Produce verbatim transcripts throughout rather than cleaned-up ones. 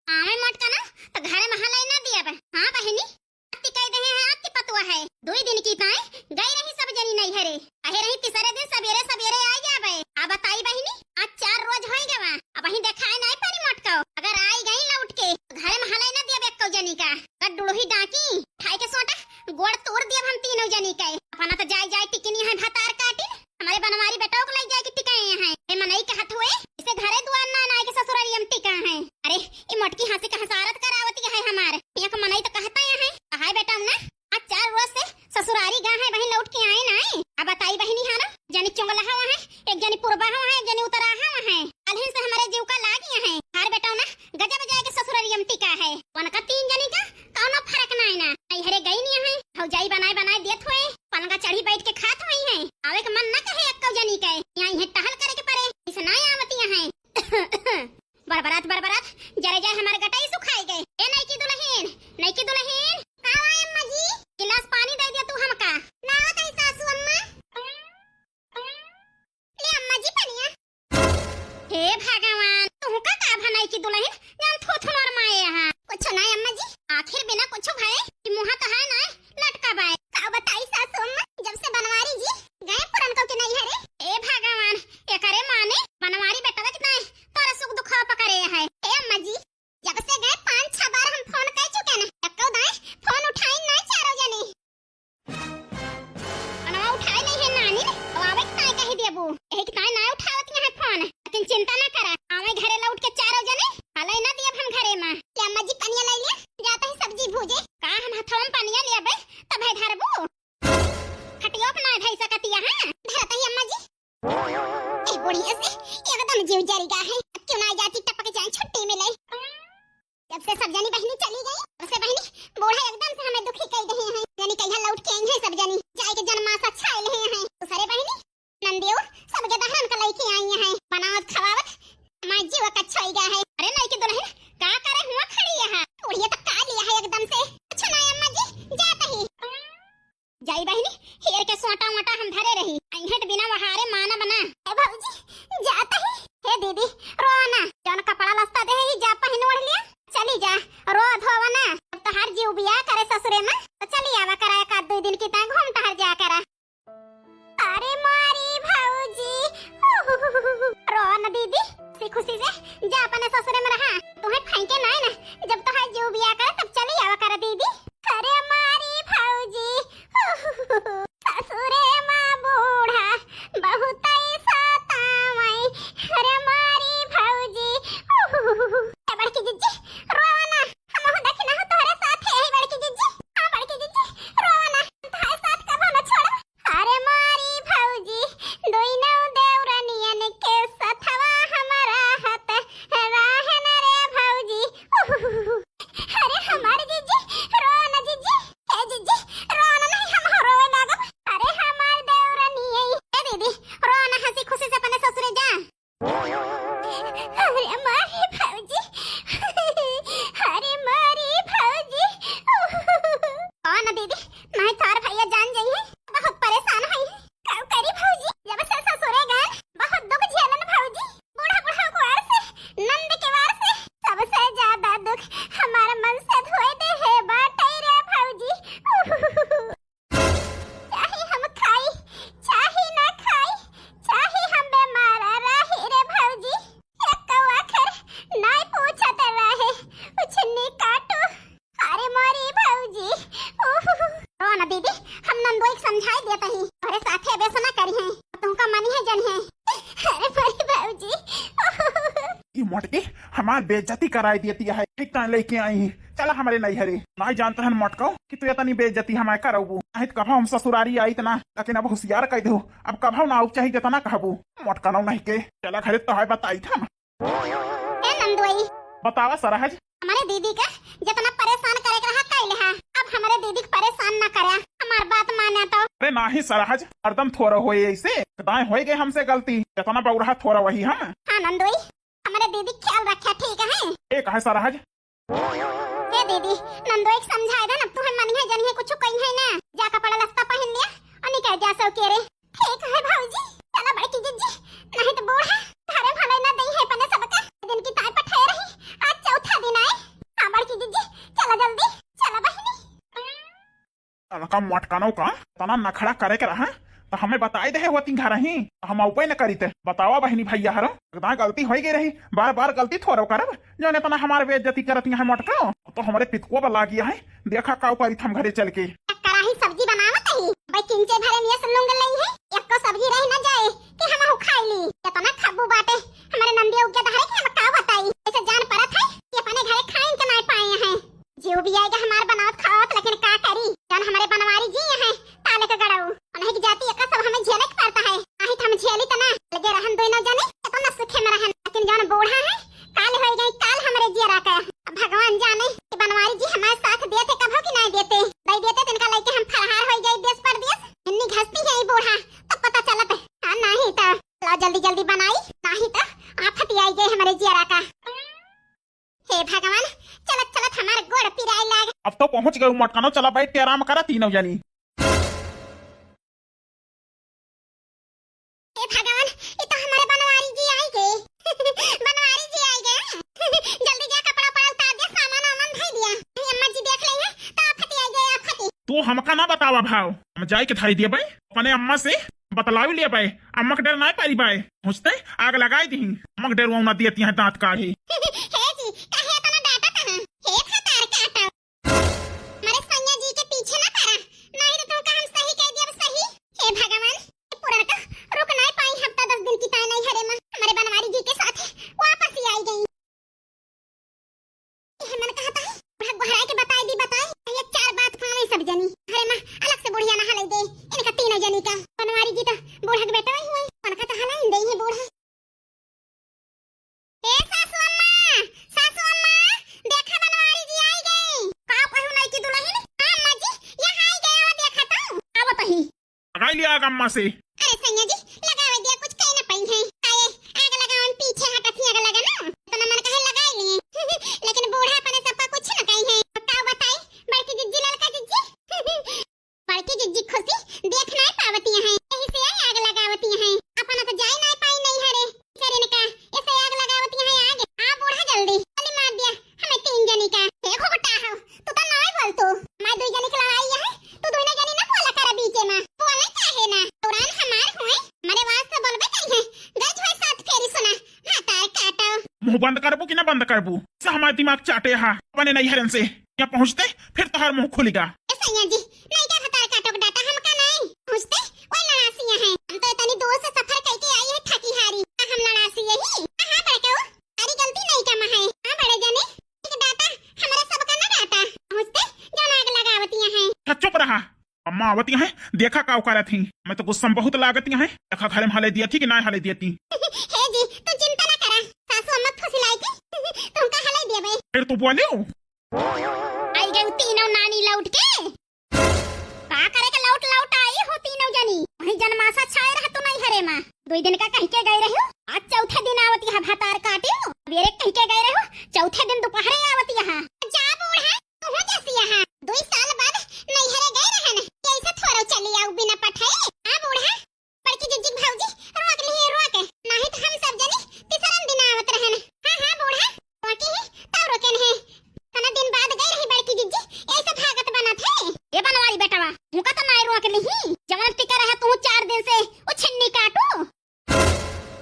आवे मोटका ना, तो घरे में हलई ना दियब। हाँ बहिनी, अति कह देहे हैं, अति पतुआ है। दुई दिन की ताई गई रही सब जनी नैहरे। कहे रही तीसरे दिन सबेरे सबेरे आई जाबे। आ बताई बहिनी, आज चार रोज होई गवा, अबहीं देखाए नाई परी मोटको। अगर आई गई लौट के, तो घरे में हलई ना दियब एक्को जनी का। अगर डुड़ही डाकी, उठाई के सोटा, गोड़ तोड़ दियब हम तीनों जनी के। अपना तो जाई जाई टिकिनी है भतार काटिन, हमरे बनवारी बेटवा को लई जाए के टिकाए हैं। ए मनई कहत हुए, इसे घरे दुआर ना, ना के ससुरारी हम टिका हैं। अरे, ई मोटकी हंसी का हंसारत करावती है हमार। एक मनई तो कहता है, हाय बेटा ना, आज चार रोज से ससुरारी गा है, वहीं लौट के आए ना। अब बताई बहिनी है ना, जनी चुंगला हवा है, एक जनी पूर्वा हवा है, एक जनी उत्तरा हवा है। अलहिन से हमारे जीव का लागी है। हार बेटा ना, गजब जाए के ससुरारी हम टिका है। उनका तीन जनी का कौनो फर्क ना है ना। नैहरे गई नहीं है, भौजाई बनाए बनाए देत हुए, पलंगा चढ़ी बैठ के खात हुई है। आवे के मन ना कहे एक्को जनी के, यहाँ इहे टहल करे के परे, इस ना आवती है। बरबरात बरबरात जरे जाए हमार गटाई सुखाई गए। ए नईकी दुलहिन, नईकी दुलहिन, का हुआ अम्मा जी? गिलास पानी दे दिया तू हमका। लावत है सासू अम्मा। ले अम्मा जी पनिया। हे भगवान, तुहका का भा नईकी दुलहिन, जान थू थू मार माए यहाँ। कुछ ना अम्मा जी, आखिर बिना कुछ भए कि मुँहा तो है ना, लटका बाए। का बताई सासू अम्मा, जब से बनवारी जी गए पुरनको के नैहरे। हे भगवान, एकरे माने बनवारी बेटवा कितना है, तोरा सुख दुखवा पकड़े है। हे अम्मा जी, जब से गए पाँच छह बार हम फोन कर चुके हैं, एको दाए फोन उठाई ना चारों जने। फोनवा उठाए नहीं है नानी, तो आवे के ताई कही देबू। यही के ताई ना उठावत है फोन, लेकिन चिंता ना करा, आवे घरे लौट के चारों जने, हलई ना दियब हम घरे में। ले अम्मा जी पनिया ले ले, जाता ही सब्जी भूजे। का हम हथवा में पनिया ले अबे, तब है धरबू? खटियो पे ना धई सकतिया है, धरत ही अम्मा जी। ए बुढ़िया से एकदम जीव जरी गा है। अब क्यों ना जाती टपक जाए छुट्टी मिले। जब से सब जनी बहिनी चली गई, तब से बहिनी बूढ़ा एकदम से हमें दुखी कई देहे हैं। जनी कहिया लौट के आई हैं सब जनी, जाए के जनमास अच्छा आए लेहे हैं। तो सरे बहिनी, नंदियो, सबके दहरन का लइके आई हैं, बनावत खवावत, हमार जीव कच्छ होई गा है। अरे नईकी दुलहिन, का करे हुआ खड़ी यहाँ? बुढ़िया तो का लिया है एकदम से। अच्छा ना अम्मा जी, जात ही। जाई बहिनी, हेर के सोटा वोटा हम धरे रही। अइहट बिना वहारे माना बना। ए भौजी, जात ही। हे दीदी, रो ना। जौन कपड़ा लस्ता दे ही जा पहिन ओढ़ लिया। चली जा, रो धोवा ना। अब तोहार जीव बिया करे ससुरे में, तो चली आवा करा एक आध दुई दिन की ताई घूम टहर जा करा। अरे मारी भौजी, रो ना दीदी, खुशी खुशी से जा अपने ससुरे में रहा। तुम्हें फेंके नाई ना, जब तोहार जीव बिया करे तब चली आवा करा दीदी। अरे मारी भौजी, ससुरे मा बूढ़ा बहुत सतावै। अरे मारी भौजी, ए बड़की जिज्जी, रोवा ना, हमहू देखी ना हो तोहरे साथ है बड़की जिज्जी। हाँ बड़की जिज्जी, रोवा ना, तोहरे साथ कबो ना छोड़ब। अरे मारी भौजी, दुइनो देवरनियन के सथवा हमारा हाथ राहन रे भौजी। अरे हमार जिज्जी, रो ना जिज्जी। ए जिज्जी, रो ना नहीं, हम हो रोवे लागब। अरे हमार देवरनियन। ए दीदी, रो ना, हंसी खुशी से अपने ससुरे जा। अरे मारी भौजी, अरे मारी भौजी। ओ ना दीदी, नहीं तोर भैया जान जाई है, बहुत परेशान है। का करी भौजी, जब से ससुरे गए बहुत दुख झेलन भौजी। बूढ़ा बूढ़ा कुआर से, नंद के वार से, सबसे ज्यादा दुख हमार मन से धोए दे है बाटई रे भौजी। चाहे हम खाई, चाहे ना खाई, चाहे हम बीमार रही रे भौजी, एक आखर नाई पूछत रहे, उछनी काटू। अरे मोरी भौजी, उहु। रो ना दीदी, हम नंदोई के समझाई देत ही, तोहरे साथे बेस ना करी हैं, तुमका मनी है जन है। अरे मोरी भौजी, उहु। ई मोटकी हमार बेइज्जती कराई देती है, ठीक टाइम लेके आई। चला हमरे नैहरे। नाई जानत हन मोटको कि तू इतनी बेइज्जती हमार करबू। नहीं तो कभो हम ससुरारी आई तना, लेकिन अब होशियार कह दो, अब कभो ना आऊ चाही जितना कहबू। मोटका ना नहीं के, चला घरे तो है बताई था। ए नंदोई। बतावा सरहज। हमारे दीदी का जितना परेशान करे के रहा कइले हा, अब हमारे दीदी के परेशान ना करा, हमार बात माना तो। अरे नाही सरहज, हरदम थोड़ा होए ऐसे, दाएं होए गए हमसे गलती, जितना बौरहा थोड़ा वही हम। हाँ नंदोई, हमारे दीदी के ख्याल रखा, ठीक है? ए कहे सरहज। हे दीदी, नंदोई के समझाए दे ना, तुम्हें मनिहे जनिहे कुछ कही है ना, जा कपड़ा लत्ता पहन लिया और निकल जा सो के रे। ठीक है भौजी, चला बड़की जिज्जी, नहीं तो बूढ़ा घरे भले ना दई है पने सबका। दिन की ताई पठाए रही, आज चौथा दिन आए, जल्दी चला बहिनी। तनका मोटकनो का तना नखड़ा करे के रहा, त हमें बताई देहे होती घर ही, त हम अउबे न करीते। बतावा बहिनी भइया हरो, एकदम गलती होइ गई रही, बार बार गलती थोड़ो करब, जौन इतना हमार बेइज्जती करत यहाँ मोटको, तो हमरे पितको बा लागी है, देखा काउ करीत हम घरे चल के। कराही सब्जी बनावत ही, भाई किंचे भरे में से लूंग लई है, एको सब्जी रह न जाए कि हम खाई ली। इतना खब्बू बाटे, हमरे नंदिया उगे धरे के हम का बताई, ऐसे जान परत है कि अपने घरे खाइन के नाय पाए हैं। जीव भी आएगा हमार बनावत खावत, लेकिन का करी, जौन हमरे बनवारी जी हैं, ताले के गड़ऊ। उन्हीं की जाति एका सब हमें झेले के पड़ता है, नाही त हम झेली त ना। लगे रहन दो ना जाने, तो ना सुखे में रहन। लेकिन जौन बूढ़ा है, काल होइ गई, काल हमरे जियरा का। अब भगवान जाने कि बनवारी जी हमारे साथ देते कभो कि नहीं देते। नहीं देते तो इनका लेके हम फरहार होइ गई देश परदेश। इन्नी घसती है ये बूढ़ा, तो पता चलत। हाँ, नाही तो ला जल्दी जल्दी बनाई, नाही तो आफत आई गई हमरे जियरा का। हे भगवान, चलत चलत हमार गोड़ पिराए लाग। अब तो पहुँच गए मोटकनो, चला बैठ के आराम करा तीनों जनी। हे भगवान, ये तो हमारे बनवारी जी आई गए। बनवारी जी आई गए। जल्दी जा, कपड़ा उपड़ा उतार दिया, सामान वामान धई दिया। नहीं, अम्मा जी देख लेंगे तो आफत आई गए, आफत। तू हमका ना बतावा भाव, हम जाए के धई दिए भाई। अपने अम्मा से बतलावी लिया बाय, अम्मा के डर नाय पारी बाय। हुसते आग लगाई दिही, अम्मा के डर ना दियती है दाँत काढ़ी। हे जी, काहे इतना डांटत हैं? हे भतार काटा। हमारे सैया जी के पीछे ना पड़ा, नहीं तो तुमका हम सही कह दिया सही। हे भगवान, ये पुरनका रुक नाय पाई हफ्ता दस दिन की ताय नहीं हरे माँ। हमारे बनवारी जी के साथ वापस ही आई गई। ये मन कहता है, बुढ़ा गोहराए के बताई दी बताई, ये चार बात पावे सब जनी। अरे माँ, अलग से बुढ़िया नहा ले दे, इनका तीनों जनी का। बनवारी जी तो बूढ़ा के बेटा ही हुए, उनका तो हला ही दे है बूढ़ा। ए सासू अम्मा, सासू अम्मा, देखा बनवारी जी आई गई। का कहू नहीं की दुल्हन? हाँ अम्मा जी, यहाँ आई गए हो, देखा तो। आवत ही। लगाई लिया आग अम्मा से। अरे सैया जी, लगावे दिया कुछ कहीं ना पाई है। आए, आग लगावन पीछे हटा थी, आग लगा ना। तो मन कहे लगाई लिए। लेकिन बूढ़ा अपने सबका कुछ ना कही है। का बताई, बड़की जिज्जी, ललका जिज्जी। बड़की जिज्जी खुशी देख ना पावती है, यही से आई आग लगावती है। अपना तो जाए ना पाई नहीं हरे। सर इनका, ऐसे आग लगावती है आग। आ बूढ़ा जल्दी, गोली मार दिया हमें तीन जनी का। देखो बेटा हो, तू तो ना बोल तू। मैं दुई जनी के लड़ाई है, तू दुई जनी ना बोला कर बीचे में। बोले क्या है ना, दौरान हमार हुए, हमारे वास्ते बोलबे करी है। गज हुए साथ फेरी सुना, हाँ तार काटो। मुँह बंद करबू कि ना बंद करबू? से हमार दिमाग चाटे हा, अपने नहीं हरन से। यहाँ पहुँचते फिर तोहार मुँह खुलिगा। ए सैया जी, नहीं क्या भतार काटो के डाटा हमका नहीं। पहुँचते कोई लड़ासिया है। हम तो इतनी दूर से सफर करके आई है थकी हारी। आ हम लड़ासी यही। हाँ, हाँ, बैठो। सारी गलती नहीं का है। हाँ, बड़े जने। एक डाटा, हमारा सबका ना डाटा। पहुँचते जौन आग लगावतिया है। अच्छा, चुप रहा। अम्मा आवती हैं, देखा का करत ही। मैं तो गुस्सा में बहुत लागती हैं। देखा घरे में हले दिया थी कि ना हले दिया थी। हे जी, तू चिंता ना करा। सासू अम्मा फुसिलाई के तुमका हले दिया बे। फिर तू बोलियो। आई गई तीनों नानी लौट के। का करे के लौट लौट आई हो तीनों जनी? वही जनमासा छाए रह तू नहीं हरे माँ। दो दिन का कह के गए रहो, आज चौथे दिन आवती है भतार काटियो। अबेरे कह के गए रहो, चौथे दिन दोपहरे आवती है। जा बूढ़ा, तू जैसी यहाँ। दो साल बाद नैहरे गए रहन, कैसे थोड़ो चली आऊ बिना पठाए? हाँ बूढ़ा, बड़की जिज्जी के भौजी रोक लिए, रोक, नहीं तो हम सब जनी तीसरन दिन आवत रहन। हाँ, हाँ बूढ़ा, रोकी ही, तब रोके नहीं। तना दिन बाद गई रही बड़की जिज्जी, ऐसे भागत बनत है। ए बनवारी बेटवा, हुका तो नाय रोक ली ही, जवन टिका रहा तू चार दिन से, वो छिन्नी काटू।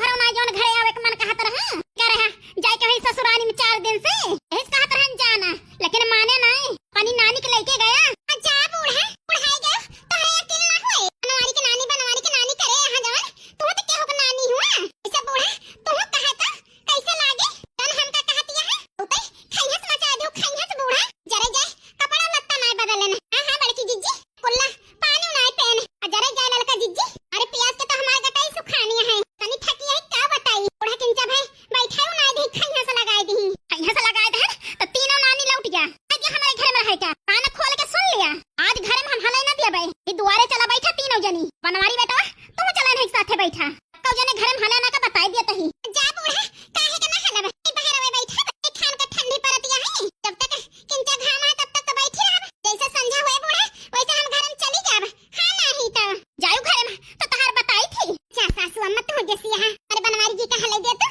घरों ना जौन घरे आवे के मन कहत रहा, का रहा, जाए के वही ससुरानी में चार दिन से, यही से कहत रहन जाना, लेकिन माने नाय। अपनी नानी के लेके गया। अच्छा बूढ़ा, बुढ़ाई गयो, तोहरे अकेल ना हुए। बनवारी के नानी, बनवारी के नानी करे यहाँ जवन, तू तो केहू के नानी हुआ। ऐसा बूढ़ा, तू कहा तो कैसे लागे? तन हमका कहती है, उते खैहस मचा दू, खैहस बूढ़ा, जरे जाए, कपड़ा लत्ता नाय बदलन। हाँ, हाँ, बड़की जिज्जी, कुल्ला, पानी नाय पेन, आ जरे जाए ललका जिज्जी। अरे पियास के तो हमार गटाई सुखानी है, तनी थकी है, का बताई? बूढ़ा किंचा भाई, बैठे हो नाय दी, खैहस लगाए दी। खैहस लगाए दे, तो तीनों नानी लौट गया। आज ये हमारे घर में रहे क्या? कान खोल के सुन लिया, आज घर में हम हले ना दिया भाई। ये दुआरे चला बैठा तीनों जनी, बनवारी बेटवा, तू चला नहीं साथे बैठा। कौ जने घरे में हले ना का बताई दिया तही। जा बूढ़ा, काहे के ना हलब? ई बहरवे बैठब, ई खान के ठंडी परत या है। जब तक किंचा घाम है, तब तक तो बैठी रहब। जैसे संझा हुए बूढ़ा, वैसे हम घर में चली जाब। हाँ, नाही तो। जायू घरे में, तो तहार बताई थी। जा सासू अम्मा, तू जैसी यहाँ। अरे बनवारी जी का हले दिया तू।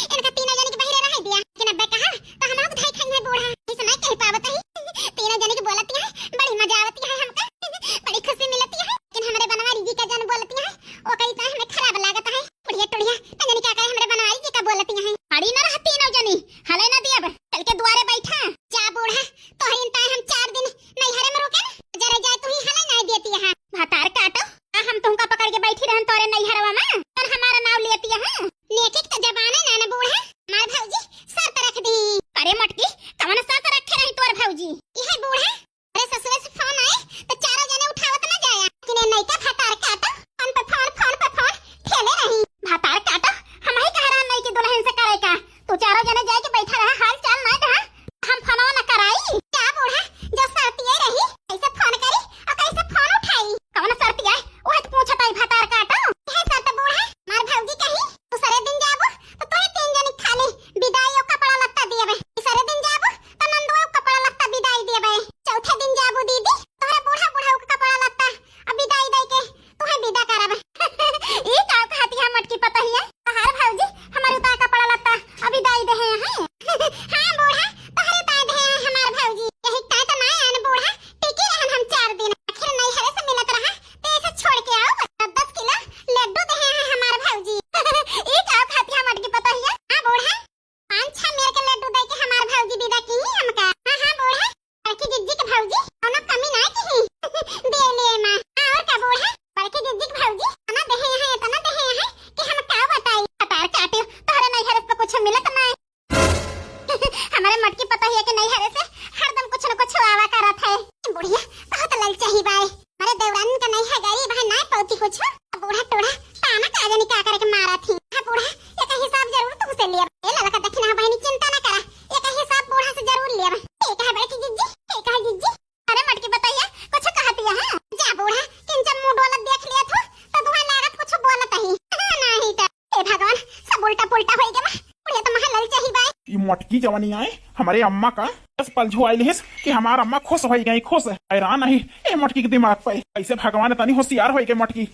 इनका तीनों जने के बहरे रह दिया। लेकिन अब्बे कहा, तो हम लोग धाई खाई है बूढ़ा। ऐसे नहीं कह पावत ही। के नैहरे से हरदम कुछ न कुछ आवा करत है। बुढ़िया बहुत ललचाही बाय। अरे देवरान के नैहर गरीब है, ना पौती कुछ। बूढ़ा टूढ़ा ताना का जानी का करके मारत ही। हाँ बूढ़ा, एक हिसाब जरूर तुमसे लिया। ए ललका दखिना बहिनी, चिंता ना करा, एक हिसाब बूढ़ा से जरूर लिया। ठीक है बड़की जिज्जी, ठीक है जिज्जी। अरे मटकी बताइए, कुछ कहती है? जा बूढ़ा, किंचन मुंह डोलत देख लिया थो, तो तुम्हें लागत कुछ बोलत ही। नहीं तो, ए भगवान, सब उल्टा पुल्टा होई गवा। बुढ़िया तो महा ललचाही बाय। ई मटकी जवनी आए, हमरे अम्मा का बस पलझो आइल हिस कि हमार अम्मा खुश होई गई, खुश। हैरान ही ए मटकी के दिमाग पे, ऐसे भगवान तनी होशियार होई गई मटकी।